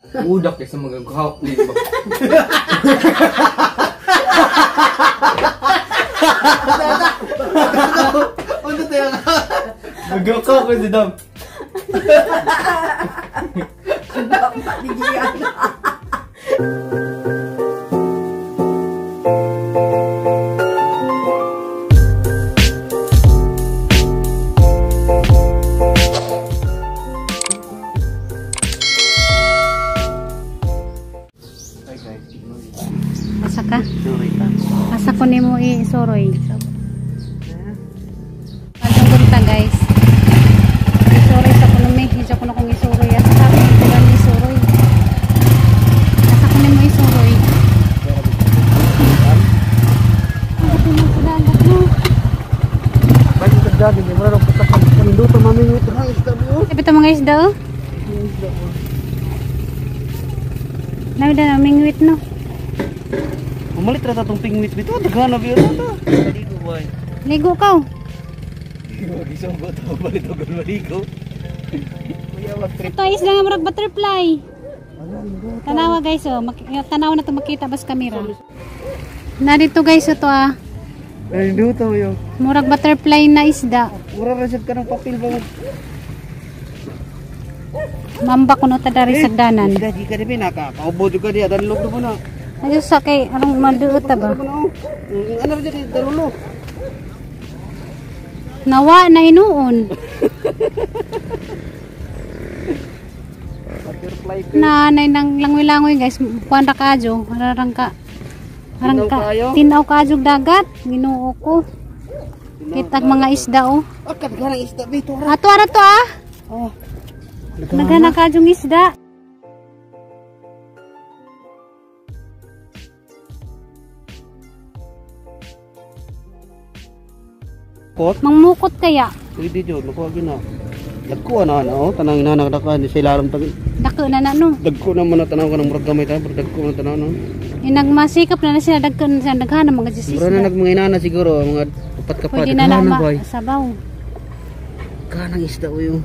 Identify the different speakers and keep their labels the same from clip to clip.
Speaker 1: Udak kaysa magagahok dito.
Speaker 2: Ano tayo nga?
Speaker 1: Magagahok ko si Dam.
Speaker 3: Paligian.
Speaker 2: Hi guys.
Speaker 4: Asa ka?
Speaker 2: Sorry ta.
Speaker 4: Asa ko nimo isuroy. Adong punta guys. Isuroy sa kuno mi, hija ko na kong isuroy. Asa ka ko ba isuroy? Asa ko nimo isuroy? Ang mo sa dagat no.
Speaker 2: Balik ka dyan, hindi mo na rin pagkakam. Kanduto, mami, ito ang isda mo.
Speaker 4: Sabi to mga isda oh. Nami na mingwit no.
Speaker 2: Umalit ra ta tong pingwit bito, daghan na biyo ta. Ligo boy.
Speaker 4: Ligo ka oh.
Speaker 2: Gisong ko to, balit og maligo. Kuya wag trip.
Speaker 4: Ito isda nga murag butterfly. Tanawa guys oh, tanawa na to makita bas kamera. Narito guys ito ah.
Speaker 2: Kanduto yo.
Speaker 4: Murag butterfly na isda.
Speaker 2: Mura ra sad ka ng papel ba?
Speaker 4: Mamba kuno ta dari sagdanan.
Speaker 2: Isda di ka di nakakaubo jud ka di danlog mo na.
Speaker 4: Ayos sa kay anong maduot ta ba?
Speaker 2: Ano ano ra dyan dalulo.
Speaker 4: Nawa na hinuon.
Speaker 2: Butterfly ka.
Speaker 4: Na nay nang langoy-langoy guys, kuan ra kadyo, arang ka. Arang
Speaker 2: Tinaw
Speaker 4: ka.
Speaker 2: kaayo?
Speaker 4: Tinaw kadyo dagat, Ginoo ko. Kitag mga isda oh.
Speaker 2: Ah, kadaghan ang isda bito ra.
Speaker 4: Ato ara to ah.
Speaker 2: Oh.
Speaker 4: Daghan na kadyong isda.
Speaker 2: Kot.
Speaker 4: Mangmukot kaya.
Speaker 2: Pwede jud makuha gyud na. Dagko na na oh, tanang inanak na ka ni sa ilalim tag.
Speaker 4: Dako na na no.
Speaker 2: Dagko na man na tanaw ka ng murag gamay tayo, pero dagko na tanaw no.
Speaker 4: Inagmasikap na na sila dagko na sila daghan ng mga
Speaker 2: Mura na
Speaker 4: isda.
Speaker 2: nag mga inana siguro, mga upat ka pa.
Speaker 4: Pwede na na
Speaker 2: Daghan
Speaker 4: ma
Speaker 2: boy.
Speaker 4: sabaw.
Speaker 2: Kanang isda uyo.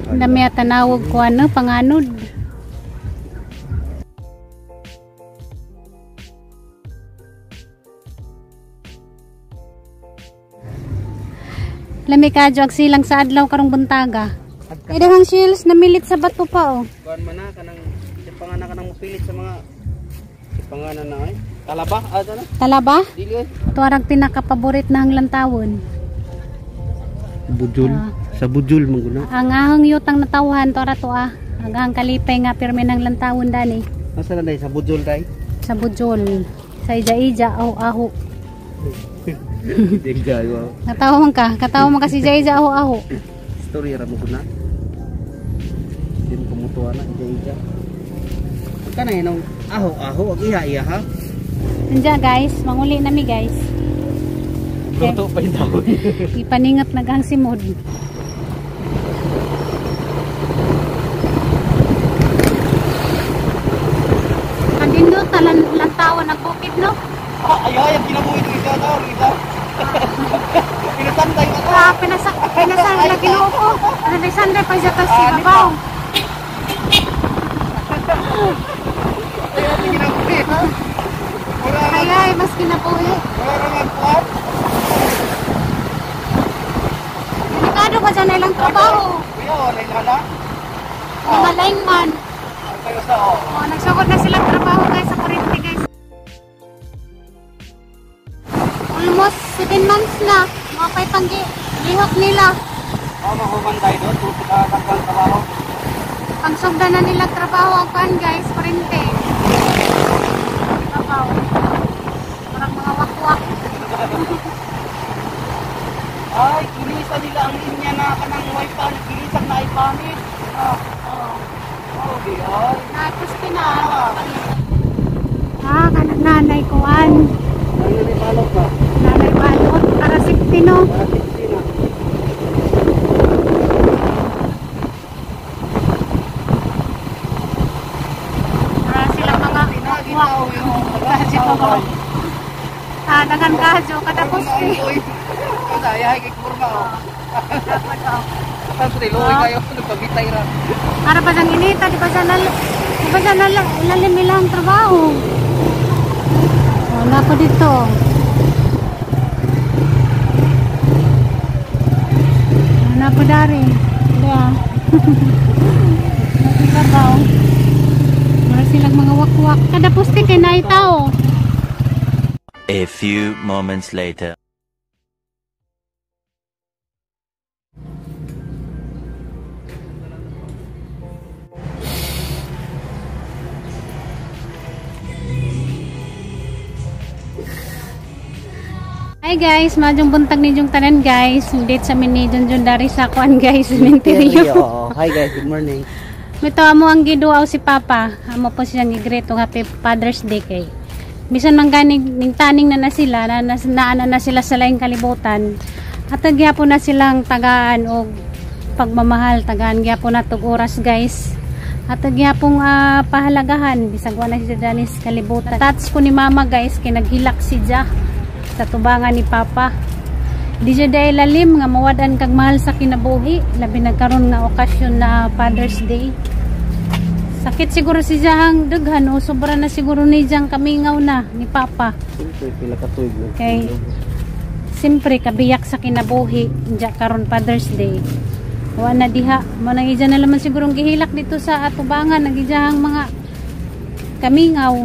Speaker 4: Ang dami at tanawag ko ano, panganod. Lami kadyo ag silang sa adlaw karong buntaga. Ay daghang shells namilit sa bato pa oh.
Speaker 2: Kuan man na kanang si pangana kanang mopilit sa mga si pangana na ay. Talaba ah na.
Speaker 4: Talaba?
Speaker 2: Dili ay.
Speaker 4: Tuarag pinakapaborit na ang lantawon.
Speaker 2: Bujul. Sa bujul man guna.
Speaker 4: Ang ahang yutang natawhan tuara to ah. Ang ahang kalipay nga pirmi ng lantawon dani.
Speaker 2: Asa na day sa bujul day?
Speaker 4: Sa bujol. Sa ija-ija aho aho.
Speaker 2: Ija wow.
Speaker 4: Natawa man ka, katawa man ka si ija-ija aho aho.
Speaker 2: Story ra mo guna. Di mo kumutuwa na ija ija. Kanay nang aho aho ag iha iha ha.
Speaker 4: Andiya guys, manguli na mi guys.
Speaker 2: Luto pa yung dahon.
Speaker 4: Ipaningat naghang simod. Kadindo talan lantawan ang bukid no.
Speaker 2: Ah, ay ay ang kinabuhi ng isda daw, isda. Pinasanday na to.
Speaker 4: Ah, pinasak pinasak na Ginoo ko. Ano na sanday pa siya tas si babaw.
Speaker 2: Ay, ang kinabuhi ha. Wala
Speaker 4: Ay ay, mas kinabuhi.
Speaker 2: wala ra man kuan.
Speaker 4: Delikado pa dyan na ilang trabaho.
Speaker 2: Kuya, wala nala.
Speaker 4: Mga lineman.
Speaker 2: Kayo sa oh.
Speaker 4: Oh, nagsugod na silang trabaho guys sa kuryente guys. Almost 7 months na. Mga pa'y panggi lihok nila.
Speaker 2: Oh, mahuman tayo doon kung sa trabaho.
Speaker 4: Pangsugda na nila trabaho ang kuan guys, kuryente. Babaw. Parang mga wakwak.
Speaker 2: Ay, kilisa nila ang linya na kanang wifi, kilisa na ipanit. Ah, oh, di ay.
Speaker 4: Napusti na. Ah, kanang nanay kuan.
Speaker 2: Ang nanay balot ba?
Speaker 4: Nanay balot. Para safety no.
Speaker 2: Para safety na.
Speaker 4: Para sila mga wakwak. Kadyo. Ah, daghan kadyo kada poste.
Speaker 2: Uy, kada ay kay kurma oh. Tapos luoy kayo nagpabitay ra.
Speaker 4: Ara pa sang inita, di pa sa di pa sa lalim ilang trabaho. Wala pa dito. Wala pa dari. Diya. Nagkabaw. Mara silang mga wakwak. Kada poste kay naay tao.
Speaker 3: A few moments later.
Speaker 4: Hi guys, madyong buntag ninyong tanan guys. Date sa mi ni Junjun dari sa kuan guys, cementerio.
Speaker 2: Hi guys, good morning.
Speaker 4: Mito amo ang giduaw si Papa. Amo po siyang i-greet og Happy Father's Day kay. Bisan man ganing ning taning na na sila, na na, na, na sila sa laing kalibutan. At gyapon na silang tagaan og pagmamahal, tagaan gyapon na tog oras guys. At gyapong pahalagahan bisag wa na si Danis kalibutan. Touch ko ni Mama guys kay naghilak si Ja sa tubangan ni Papa. Di siya dahil lalim nga mawadan kag mahal sa kinabuhi, labi nagkaroon nga okasyon na Father's Day. Sakit siguro si Jahang daghan o sobra na siguro ni Jang kamingaw na ni Papa.
Speaker 2: Siyempre pila ka tuig na.
Speaker 4: Kay siyempre kabiyak sa kinabuhi diya karon Father's Day. Wa na diha, mo nang ija na laman siguro gihilak dito sa atubangan nagijahang mga kamingaw.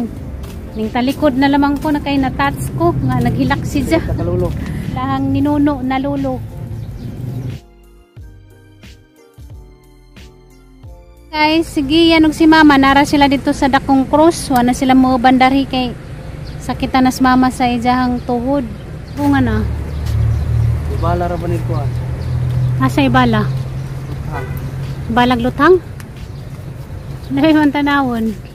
Speaker 4: Ning talikod na lamang ko na kay na-touch ko nga naghilak si Ja.
Speaker 2: Kalulo.
Speaker 4: Lahang ninuno na lulo. Guys, sige yan og si Mama nara sila dito sa Dakong Cross. Wa na sila mo bandari kay sakitan nas Mama sa ijahang tuhod. Bunga na.
Speaker 2: Ibala ra ba ni kuan?
Speaker 4: Asa ibala? Balag lutang? Lahi man tanawon.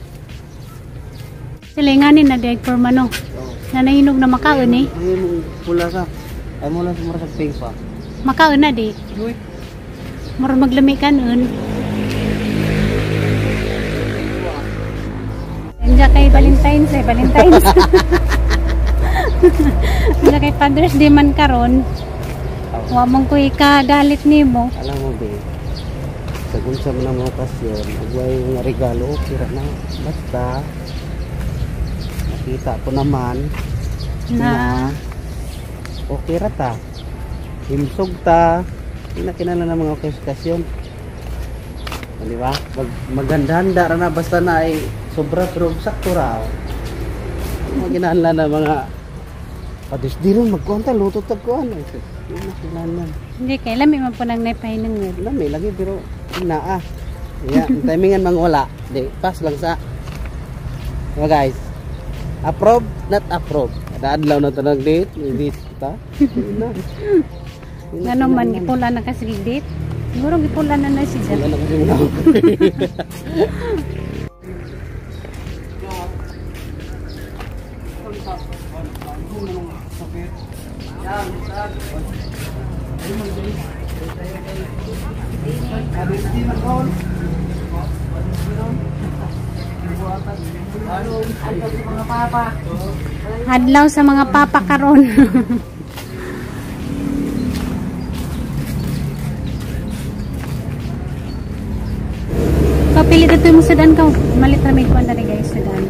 Speaker 4: Sila nganin na diag permano. Na nahinog na makaon eh.
Speaker 2: Ay mong pula sa. Ay mo lang sumura sa pink pa.
Speaker 4: Makaon na di.
Speaker 2: Uy.
Speaker 4: Mura maglami kanon. Andiyan kay Valentine's eh, Valentine's. Andiyan kay Father's Day man karon. Wa mong kuy kagalit nimo.
Speaker 2: Alam mo be. Sa kung sa mga okasyon, agway nga regalo, okay ra na. Basta nakita ko naman
Speaker 4: Na
Speaker 2: okay ra ta. Himsog ta. Pinakinala na mga okasyon. Di ba? Maganda-handa ra na basta na ay sobra pero sakto ra. Maginahanglan na mga Padis di ron magkuan ta luto tag kuan. Kinahanglan.
Speaker 4: Hindi kay lami man po nang naipahinungod.
Speaker 2: Lami lagi pero naa. Yeah, ang timingan mang wala. Di pass lang sa. Diba guys? Approve, not approve. Kada adlaw na tanag date, date ta. Na.
Speaker 4: Ngano man gipula na kasi date. Siguro gipula na na si Jan.
Speaker 2: Wala na kasi muna.
Speaker 4: Adlaw sa mga papa karon. Papili dito yung sudan ka. Malit na may kuwan na rin guys, sudan.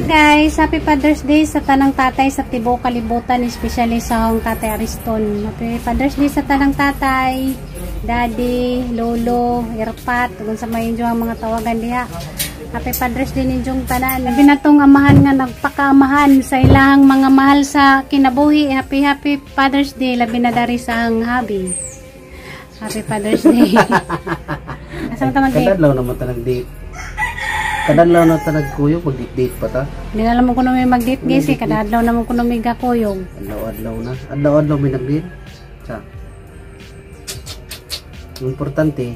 Speaker 4: Guys, Happy Father's Day sa tanang tatay sa tibuok kalibutan, especially sa akong Tatay Ariston. Happy Father's Day sa tanang tatay, daddy, lolo, irpat, kung sa may inyong mga tawagan diha. Happy Father's Day ninyong tanan. Labi na tong amahan nga nagpakaamahan sa ilang mga mahal sa kinabuhi. Happy Happy Father's Day, labi na dari sa ang habi. Happy Father's Day. Asa man ta mag-date?
Speaker 2: Kadadlaw naman ta nag-date. Kadadlaw na ta nagkuyog, mag-date pa ta.
Speaker 4: Hindi na alam mo kung may mag-date guys eh. Kada adlaw naman kuno may gakuyog.
Speaker 2: Adlaw-adlaw na. Adlaw-adlaw may nag-date. Sa. Importante,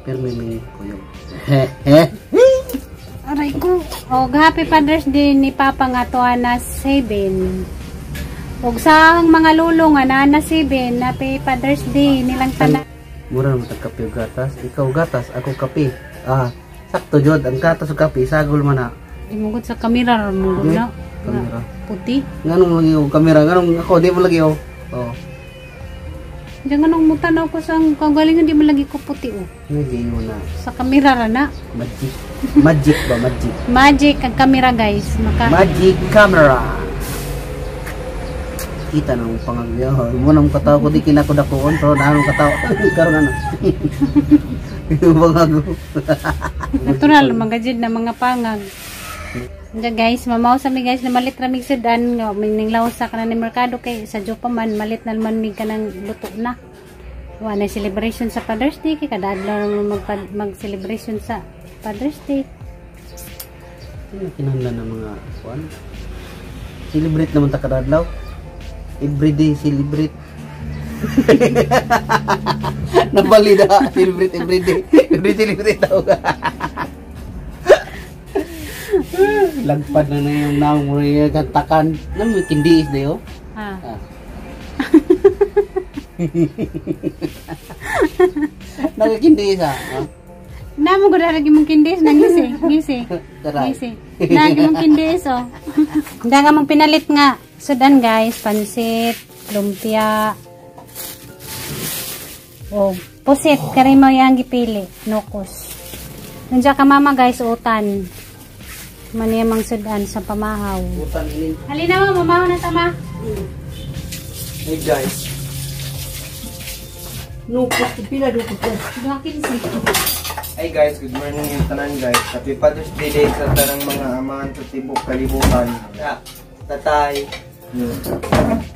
Speaker 2: pero may kuyog.
Speaker 4: Aray ko. Og Happy Father's Day ni Papa nga tuwa na 7. Og sa ang mga lulo nga naa na 7, Happy Father's Day nilang tanan.
Speaker 2: Mura naman tag kape ug gatas. Ikaw gatas, ako kape. Ah, sakto jud ang gatas ug kape sagol man na.
Speaker 4: Imugod sa kamera ra mo
Speaker 2: Di,
Speaker 4: na.
Speaker 2: kamera.
Speaker 4: Puti.
Speaker 2: Nganong lagi og kamera, nganong ako di mo lagi oh. Oh.
Speaker 4: Diyan nga nung mutanaw ko sa kagalingan, di man lagi ko puti oh.
Speaker 2: Hindi mo na.
Speaker 4: Sa kamera ra na.
Speaker 2: Magic. Magic ba? Magic.
Speaker 4: Magic ang kamera guys. Maka
Speaker 2: Magic camera. Kita nang pangagyo. Mo nang kataw ko di kinakudakuon pero naanong kataw. Karon ano. Yung pangago.
Speaker 4: Natural mga jud na mga pangag. Diyan guys, mamaw sa mi guys na malit ra mig sudan nga mining sa ka na ni merkado kay sa pa man malit na man mig kanang luto na. Wa na celebration sa Father's Day kay kada adlaw naman mag celebration sa Father's Day.
Speaker 2: Kinahanglan ng mga kuan. Celebrate naman ta kada adlaw. Everyday celebrate. Nabalida, celebrate everyday. Everyday celebrate daw. Lagpad na na yung naong mo yung kantakan. Namo kindi is dayo.
Speaker 4: Ah.
Speaker 2: Ah. Nagakindi isa. Ah.
Speaker 4: Namo gud lagi mong kindis nang ngisi, ngisi.
Speaker 2: Taray.
Speaker 4: Ngisi. Lagi mong kindis oh. Hindi nga mong pinalit nga sudan guys, pansit, lumpia. Oh, pusit kari mo yang gipili, nukos. Nandiyan ka mama guys, utan. Maniyamang sudan sa pamahaw.
Speaker 2: Utan ini.
Speaker 4: Halina mo, mamahaw na tama.
Speaker 1: Hey guys.
Speaker 5: Nukos, pila nukos.
Speaker 4: Duha kinsi.
Speaker 1: Hey guys, good morning yung tanan guys. Happy Father's Day day sa tanang mga amahan sa tibok kalibutan. Ya, tatay,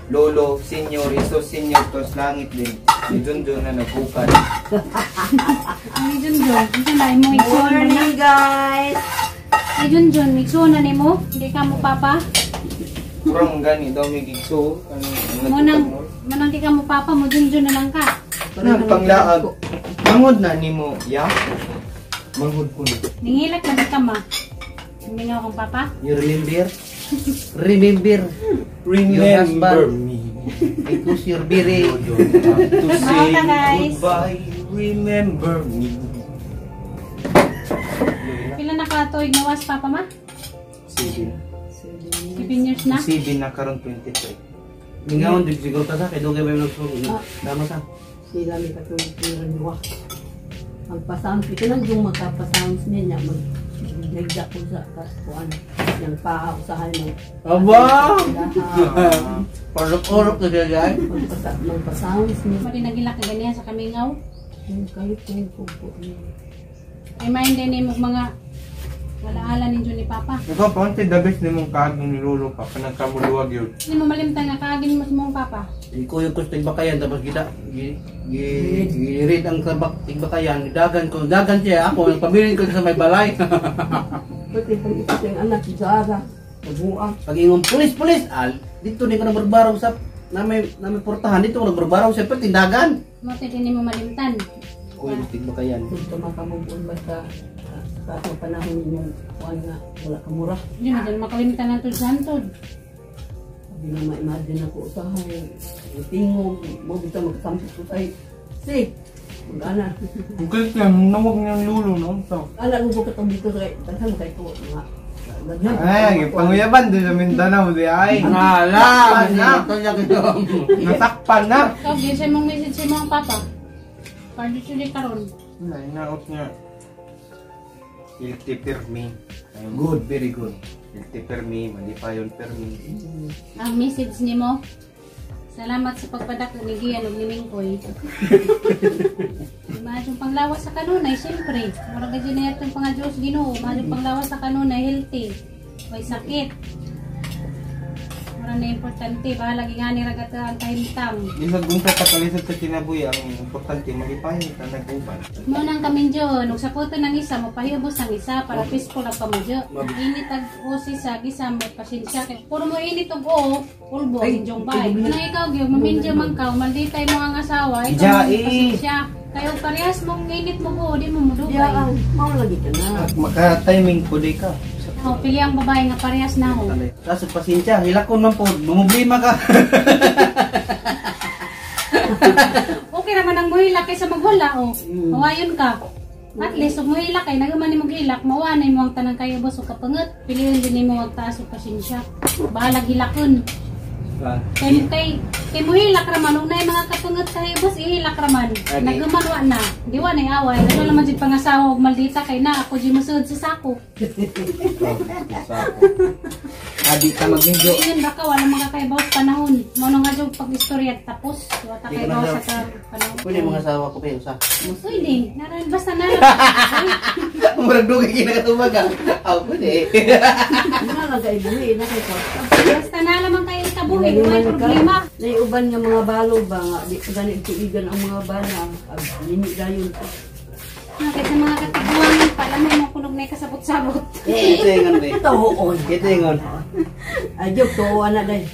Speaker 1: lolo, senior, iso senior, tos langit din. Si Junjun na nagkukan.
Speaker 4: Ay, Junjun, unsa na imo igsuon na?
Speaker 5: Morning guys!
Speaker 4: Ay, Junjun, igsuon na nimo? Hindi ka mo papa?
Speaker 1: Kurang gani daw may gigso. Ano,
Speaker 4: Mo nang di ka mo papa, mo Junjun na lang ka.
Speaker 1: Nagpanglaag. Manghod na nimo, ya? Manghod ko na.
Speaker 4: Ningilak na ka ma. Mingaw kang papa.
Speaker 2: You remember? Remember. Your husband.
Speaker 1: Me.
Speaker 2: Because you're very
Speaker 1: You don't have to say
Speaker 4: Mga guys.
Speaker 1: goodbye. Remember me.
Speaker 4: Pila na ka tuig nawas papa ma?
Speaker 1: 7.
Speaker 4: 7 years na.
Speaker 1: 7 na karon 23.
Speaker 2: Mingawan din siguro ta sa kay dugay ba yung nagsulog. Tama sa.
Speaker 5: Sila may katulad niwa. Magpasounds, ito lang yung magkapasounds niya. Magnagda ko sa kuan. Yang paa usahay mag.
Speaker 2: Aba! Parok-orok na siya guys.
Speaker 5: Magpasounds niya.
Speaker 4: Mali nagilak ka ganihan sa kamingaw.
Speaker 5: Yung kahit kung po niya.
Speaker 4: Ay mind din nimo mga wala-ala ninyo ni papa.
Speaker 1: Ikaw pa unti the best nimong kaagong ni lolo pa kanang kamuluwag yun.
Speaker 4: Hindi mo malimtan nga kaagin mo sa mong papa.
Speaker 2: Ikuyo ko sa tigbakayan tapos gida gi gi gi-read ang kabak tigbakayan dagan ko dagan siya ako nagpabilin ko sa may balay.
Speaker 5: Pati pag ito yung anak, Zara, nabuang.
Speaker 2: Pag ingon pulis pulis al dito ni ko nagbarbaraw sa namay namay portahan dito ko nagbarbaraw sa tindagan.
Speaker 4: Mo din nimo malimtan.
Speaker 2: Kuyo sa tigbakayan.
Speaker 5: Kung tumakamugon basta sa atong panahon yung kuan nga wala kamura.
Speaker 4: Hindi mo dyan makalimtan na sa hantod.
Speaker 5: Sabi na ma-imagine ako usahay. Tingog, mo bitaw magkasampit ko say. Si, mag-ana.
Speaker 1: Ang kulit niya, nawag niyang lulo no? So,
Speaker 5: Ala ko katong dito sa daghan kay ko mga daghan.
Speaker 1: ay, panguyaban doon sa Mindanao di ay.
Speaker 2: Ala,
Speaker 1: na. Nasakpan na.
Speaker 4: Ikaw, ginsa mong message sa mong papa. Pardo sila karon.
Speaker 1: Wala, inaot niya. Guilty per me. Ayun.
Speaker 2: Good, very good.
Speaker 1: Guilty per me, malipayon per me.
Speaker 4: Ang message nimo. Salamat sa pagpadako ni Gian ug ni Mingkoy. Maadyo panglawas sa kanunay, siyempre. Murag gid na itong panga Diyos Ginoo, maadyo panglawas sa kanunay healthy. Way sakit. Mura na importante, bahala gingani ra gata ang kahimtang.
Speaker 1: Bisag unsa ka kalisod sa kinabuhi, ang importante malipayon ka nag-uban.
Speaker 4: Mo nang kaminjo, nung saputo ng isa, mo pahibos ang isa para peaceful ang pamudyo. Init ag osi sa gisa mo pasensya kay puro mo init og o, ulbo injong bay. Nang ikaw gyud maminjo man ka, malditay mo ang asawa, ikaw
Speaker 1: Ija,
Speaker 4: mo
Speaker 1: eh.
Speaker 4: pasensya. Kayo parehas mong init mo ko, di mo mudugay.
Speaker 5: Diya, mao lagi ka na.
Speaker 1: Maka-timing po di ka.
Speaker 4: Oh, pili ang babae nga parehas na ho.
Speaker 2: Kaso pasensya, hilakon man po, bumublima ka.
Speaker 4: Okay raman ang muhilak kaysa magwala oh. Mawayon ka. At least ug muhilak kay nagaman nimo gilak, mawanay mo ang tanang kayo boss ug kapanget. Piliyon din nimo ang taas ug pasensya. Bahalag hilakon. Kay kay Kay muhilak raman unay mga katungot sa hibos ihilak raman. Naggumanwa na. Di wa nay away. Ano naman jud pangasawa og maldita kay na ako jud mosulod sa sako.
Speaker 1: Adi ka magminyo.
Speaker 4: Ingon baka wala mga kaibaw sa panahon. Mao na nga jud pag-istorya tapos wa ta kaibaw sa panahon.
Speaker 2: Pwede mga asawa ko pa usa.
Speaker 4: Pwede. Naran basta naran.
Speaker 2: Murag dugay kinakatubag ah. Aw pwede.
Speaker 5: Nga lang kay buhi na kay kwarta.
Speaker 4: Basta na lamang kayo kabuhi, way problema.
Speaker 5: Naiuban nga mga balo ba nga di pa gani tuigan ang mga bana. Nini dayon ko.
Speaker 4: Nga kay sa mga katiguangan pala may mga kunog na kasabot-sabot.
Speaker 2: Ito ingon be.
Speaker 5: Tuon.
Speaker 2: Ito ingon.
Speaker 5: Adyo tuon na day.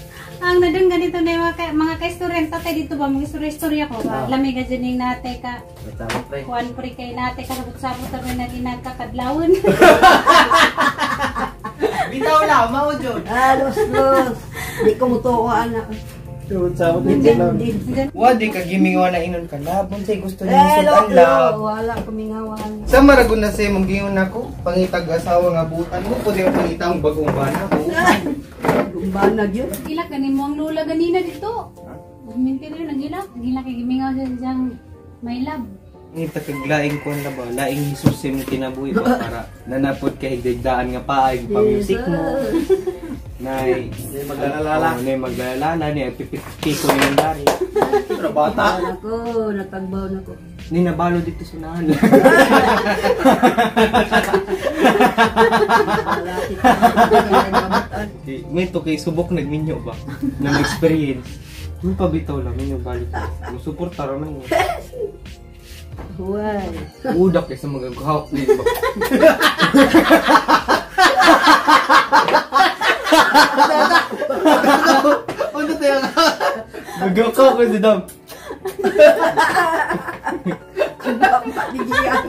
Speaker 4: Ang nadun ganito na yung mga ka-istorya tatay dito ba mga istorya-istorya ko ba? Lamig ka dyan yung nate ka
Speaker 2: Tama pre.
Speaker 4: kuan pre kay nate kasabot-sabot na ginagkakadlawon.
Speaker 1: Bitaw lang, mao jud.
Speaker 5: Ah, los los. Di ko mutuo ana.
Speaker 2: Sabot
Speaker 5: Din din.
Speaker 1: Wa di ka gimingaw na inon ka lab. Unsay gusto nimo
Speaker 5: Eh, lo,
Speaker 1: sudan lab.
Speaker 5: lo, wala kumingawan.
Speaker 1: Sa maragon na sa imong giingon nako, pangitag asawa nga butan mo, pwede mo pangita ang bagong bana ko.
Speaker 5: Gumbana gyud.
Speaker 4: Ilak ganin mo ang lula ganina dito. Minti rin nagilak. Nagilak kay gimingaw siya siyang my love.
Speaker 1: Ngita kag laing kuan na ba, laing Jesus imong kinabuhi ba para nanapod kay higdaan nga paay pa music mo. Nay,
Speaker 2: Maglalala.
Speaker 1: Oh, nay maglalala ni pipiko ni dari.
Speaker 2: Pero bata.
Speaker 5: Ako, natagbaw na ko.
Speaker 1: Ni nabalo dito sa unahan.
Speaker 5: Wala kita.
Speaker 1: Ngito kay subok nagminyo ba? Nang experience. Yung pabitaw lang minyo balik. Musuporta ra man niya.
Speaker 5: Huway.
Speaker 1: Udak kay sa mga gahok ni ba.
Speaker 2: Ano tayo nga?
Speaker 1: Nagakaw ko si Dam.
Speaker 5: Paligian.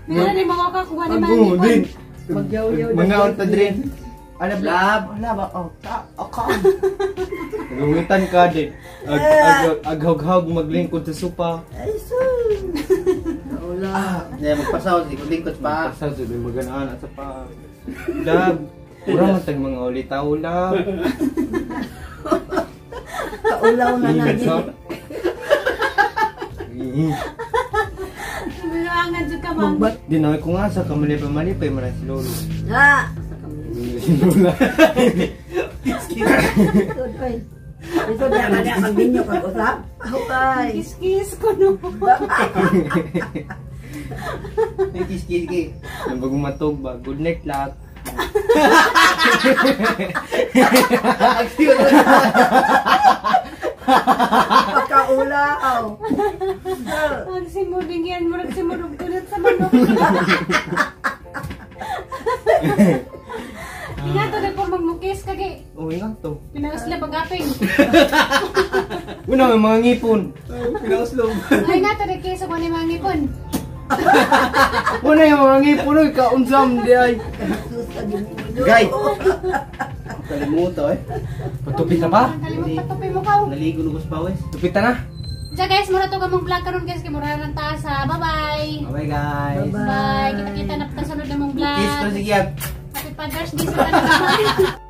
Speaker 4: Meron ni mga kakuha ni mga
Speaker 1: Ago,
Speaker 4: ngipon.
Speaker 1: din.
Speaker 5: Magyaw-yaw.
Speaker 1: Mga unta din. Ano
Speaker 2: Lab, lab, oh, ta, oh, come.
Speaker 1: Nagungitan ka din. Ag ag aghog-hog maglingkod sa sopa.
Speaker 5: Ay, sus. Wala.
Speaker 2: Ah, yeah, magpasaw, lingkod pa.
Speaker 1: Sa sabi maganaan sa pa. Lab. Ura man tag mga ulitaw lab.
Speaker 5: Kaulaw na na.
Speaker 4: Binuangan jud ka ma'am.
Speaker 5: Magbat.
Speaker 1: Di na ko nga sa kamalipay-malipay man si lolo.
Speaker 5: Ah!
Speaker 1: Si Lola.
Speaker 5: Isod, oy. Isod, di ka niya magbinyo kag usap. Okay.
Speaker 4: Kiss-kiss ko no.
Speaker 2: May kiss, kiss, kiss.
Speaker 1: Nang bagong matog ba. Good night lab.
Speaker 5: Pagkaulaw.
Speaker 4: Ang simuding yan, murag simudog kunot sa manok. Ingat to po magmukis kagi.
Speaker 1: Oh, ingat to.
Speaker 4: Pinausla pag-aping.
Speaker 1: Una may mga ngipon.
Speaker 2: Pinauslog.
Speaker 4: Ay nga to kaysa ko ni mga ngipon.
Speaker 1: Una yung mga ngipon oy kaunsam di ay.
Speaker 5: Sus, kaginoo.
Speaker 2: Gay! Kalimuto eh.
Speaker 1: Patupi ta pa?
Speaker 4: Kalimot patupi mo ka.
Speaker 2: Naligo lugos pawis.
Speaker 1: Tupi ta na.
Speaker 4: Diyan guys, mura to kamong vlog karon guys kay mura nang ta sa. Bye-bye.
Speaker 2: Bye guys.
Speaker 4: Bye. Kita-kita na pa sa sunod na mong
Speaker 2: Kiss ko
Speaker 4: vlog.
Speaker 2: sige.
Speaker 4: Happy Father's Day sa tanan.